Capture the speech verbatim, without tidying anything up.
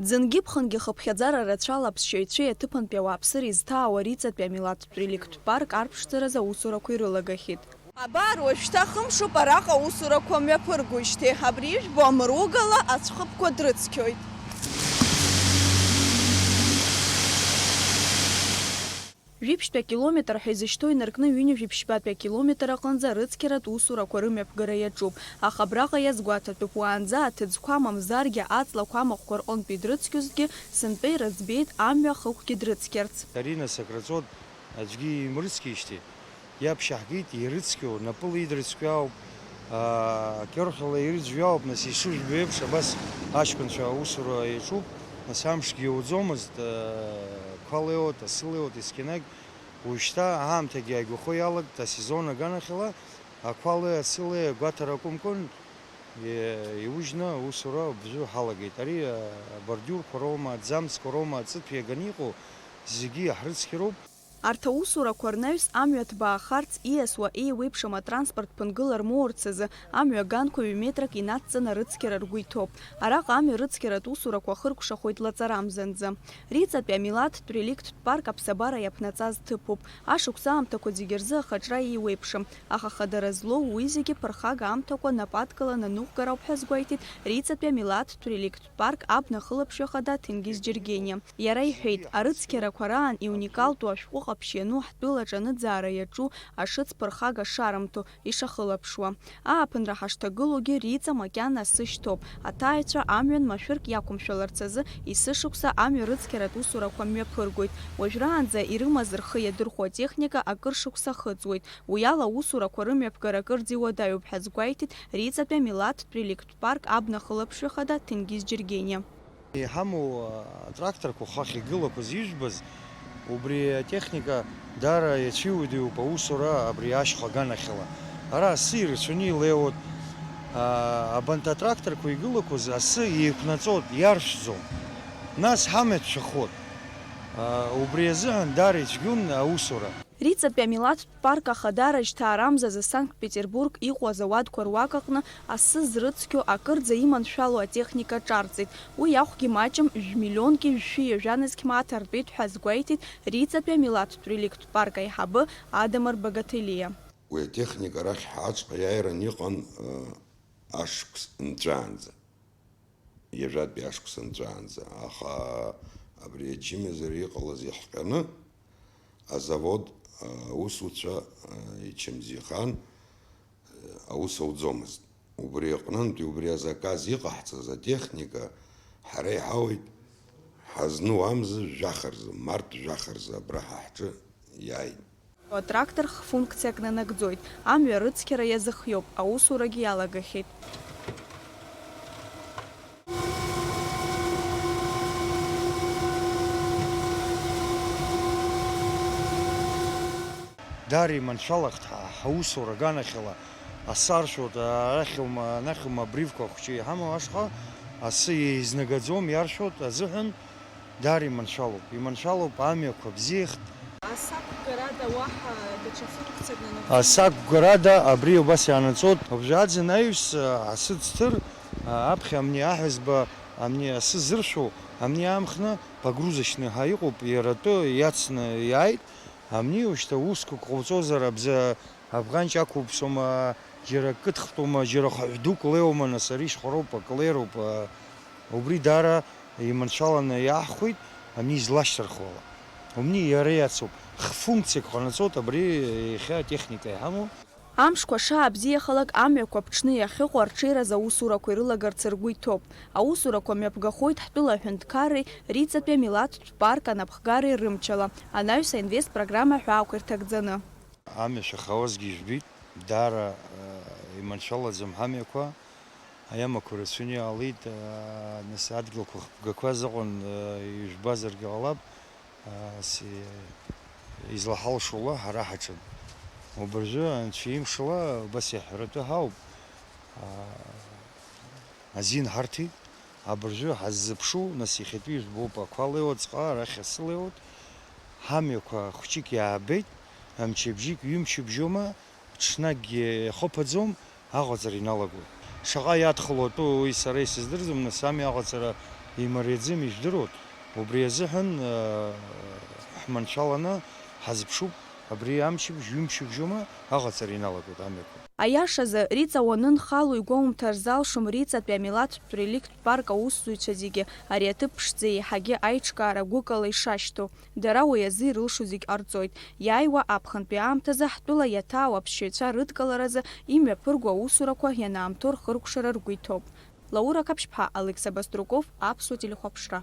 Ӡынгьы-ԥхынгьы хыԥхьаӡара рацәала аԥсшьаҩцәеи аҭыԥантәи ауааԥсыреи зҭаау ари иҵатәи амилаҭтә реликттә парк арԥшӡаразы аусурақәа ирылагахьеит. Абар, уажәшьҭа хымшуп араҟа аусурақәа мҩаԥыргоижьҭеи, абри ижәбо амыругала ацәхыԥқәа дрыцқьоит. Жәиԥшьтәи акилометр ҳәа изышьҭоу инаркны ҩынҩажәи ԥшьбатәи акилометр аҟынӡа арыцқьаратә усурақәа рымҩаԥгара иаҿуп, аха абраҟа иазгәаҭатәуп, уаанӡа аҭыӡқәа мамзаргьы аҵлақәа амахәқәа рҟынтәи дрыцқьозҭгьы, сынтәа ирыӡбеит амҩа ахықәгьы дрыцқьарц. Арина сакраҵот аӡәгьы имрыцқьеижьҭеи, иаԥшьаҳгеит, ирыцқьоу, напыла идрыцқьоу ауп. Аа, кьырхьала ирыӡәӡәо ауп, нас, ишыжәбо еиԥш, абас аҷкәынцәа аусура иаҿуп, нас, амшгьы иауӡомызт, аа, қәа леиуеит, асы леиуеит, есқьынагь. Уажәшьҭа аамҭагьы ааигәахо иалагт, асезон аганахьала, ақәа леи, асы леи агәаҭара акәымкәан, е-, иужьны аусура бзиа ҳалагеит. Ари, аа, абордиурқәа роума, аӡамцқәа роума, аҵыҭәа иаганы иҟоу, зегьы иаҳрыцқьароуп. Арҭ аусурақәа рнаҩс амҩа ҭбаахарц ииасуа еиуеиԥшым атранспорт ԥынгыла рмоурц азы амҩа аганқәа ҩ-метрак инацҵаны арыцқьара ргәы иҭоуп. Араҟа амҩа рыцқьаратә усурақәа ахыркәшахоит лаҵарамзанӡа. Риҵатәи амилаҭтә реликттә парк аԥсабара иаԥнаҵаз ҭыԥуп. Ашықәс аамҭақәа зегьы рзы ахаҿра еиуеиԥшым, аха хадара злоу уи зегьы ԥырхага аамҭақәа нап адкыланы аныҟәгара ауп ҳәа азгәеиҭеит Риҵатәи амилаҭтә реликттә парк абна ахылаԥшҩы ахада Ҭенгиз Џьергениа. Иара иҳәеит, арыцқьарақәа раан иуникалтәу ашәҟәы ҟаԥшь иану ҳтәылаҿы аныӡаара иаҿу ашыц ԥырхага шарымҭо, ишахылаԥшуа. Ааԥынра ҳашҭагылоугьы Риҵа макьана асы шьҭоуп. Аҭааҩцәа амҩан машәырк иақәымшәаларц азы есышықәса амҩа рыцқьаратә усурақәа мҩаԥыргоит. Уажәраанӡа ирымаз рхы иадырхәо атехника акыр шықәса ахыҵуеит. Уи ала аусурақәа рымҩаԥгара акырӡа иуадаҩуп ҳәа азгәеиҭеит Риҵатәи амилаҭтә реликтә парк абна ахылаԥшҩы ахада Ҭенгиз Џьергениа. Иҳамоу атракторқәа хахь игылақәаз ижәбаз, убри атехника даара иацәиуадаҩуп аусура абри ашьха аганахьала. Ара асы ирацәаны илеиуеит. А, абанҭ атракторқәа игылақәаз асы еиқәнаҵоит, иаршәӡом. Нас ҳамҩа ҭшәахоит. А, убри азыҳәан даара ицәгьоуп аусура. Риҵатәи амилаҭтә парк ахадара жьҭаарамзазы Санкт-Петербург иҟоу азауадқәа руак аҟны асы зрыцқьо, акырӡа иманшәало атехника ҿарҵеит. Уи ахәгьы маҷым, жәмиллионки жәшәи ҩажәа нызқь мааҭ артәеит ҳәа азгәеиҭеит Риҵатәи амилаҭтә реликтә парк аиҳабы Адамыр Багателиа. Уи атехника арахь ҳаҟаҵәҟьа иааиран иҟан, э, ашықәс нҵәаанӡа. Ҩажәатәи ашықәс нҵәаанӡа, аха абри ачымазара иҟалаз иахҟьаны, азавод аусуцәа ичымазаҩхан, аус ауӡомызт. Убри аҟнынтәи убри азаказ иҟаҳҵаз атехника ҳара иҳауеит, ҳазну амза жәаха рзы, март жәаха рзы абра ҳа ҳҿы иааит. Атрактор хфункциак нанагӡоит, амҩа рыцқьара иазыхиоуп, аусурагьы иалагахьеит. Даара иманшәалахт ҳа, ҳаусура аганахьала, асы аршәуеит, арахьоума, анахьоума абривқәа ахәҷы иҳамоу ашҟа, асы еизнагаӡом, иаршәуеит азыҳәан, Даара иманшәалоуп, иманшәалоуп, амҩақәа бзиахт. Асақәгарада уаҳа даҽа функциак нанагӡома? Асақәгарада абри убас иаанаҵоит. Абжьаӡ анаҩс, асы ӡҭыр, аԥхьа амни аҳәызба, амни асы зыршәу, амни аамхны погрузочный ҳәа иҟоуп, иара атәы иацны иааит. Амни ушьҭа усқәак ҟауҵозар, абза Афганч ақәуԥсома, џьара кыдхтәума, џьара хаҳә дук леиума, нас ари шьхароуп, акы леироуп, а, убри даара иманшәаланы иаҳхәеит, ани излашьҭырхуала. Умни иара иацуп. Хфункциак ҟанаҵоит абри иахьа атехника иҳамоу. Амшқәа шаабзиахалак, амҩақәа ԥҽны иахьыҟоу арҽеираз аусурақәа ирылагарц ргәы иҭоуп. Аусурақәа мҩаԥгахоит ҳтәыла аҳәынҭқарреи Риҵатәи амилаҭтә парк анапхгареи рымчала, анаҩс аинвест программа ҳәаақәа ирҭагӡаны. Амҩа шәахауазгьы ижәбеит, даара, э, иманшәалаӡам ҳамҩақәа, аиамақәа рацәаны иаалеит, э, нас адгьылқәа хыԥгақәа зыҟан, э, ижәбазаргьы ҟалап, э, си-, излаҳалшола ҳара ҳаҿын. Убыржәы Анцәа имшала убас иаҳҳәаратәы ҳауп, э, азин ҳарҭеит. Абыржәы ҳаззыԥшу, нас иахьатәи жәбоуп ақәа леиуа ҵҟа, арахь асы леиуеит. Ҳамҩақәа хәҷык иаабеит, мчыбжьык, ҩымчыбжьома, ҽнакгьы иахыԥаӡом, аҟаҵара иналагоит. Шаҟа иадхало атәы уи сара исыздырӡом, нас амҩа аҟаҵара Имариаӡам, ижәдыруеит. Убри азыҳәан, э, ҳманшәаланы ҳазԥшуп. Абри амчыбжь, ҩымчыбжьоума аҟаҵара иналагоит амҩақәа. Аиашазы, Риҵа уанынхало игәоумҭар залшом Риҵатәи амилаҭтә реликттә парк аусзуҩцәа зегьы ари аҭыԥ ԥшӡа еиҳагьы аиҿкаара гәыкала ишашьҭоу. Дара уи азы ирылшо зегь ҟарҵоит. Иааиуа аԥхынтәи аамҭазы ҳтәыла иаҭаау аԥсшьаҩцәа рыдкыларазы имҩаԥырго аусурақәа ианаамҭоу рхыркәшара ргәы иҭоуп. Лаура Қаԥшьԥҳа, Алықьса Баструков, Аԥсуа телехәаԥшра.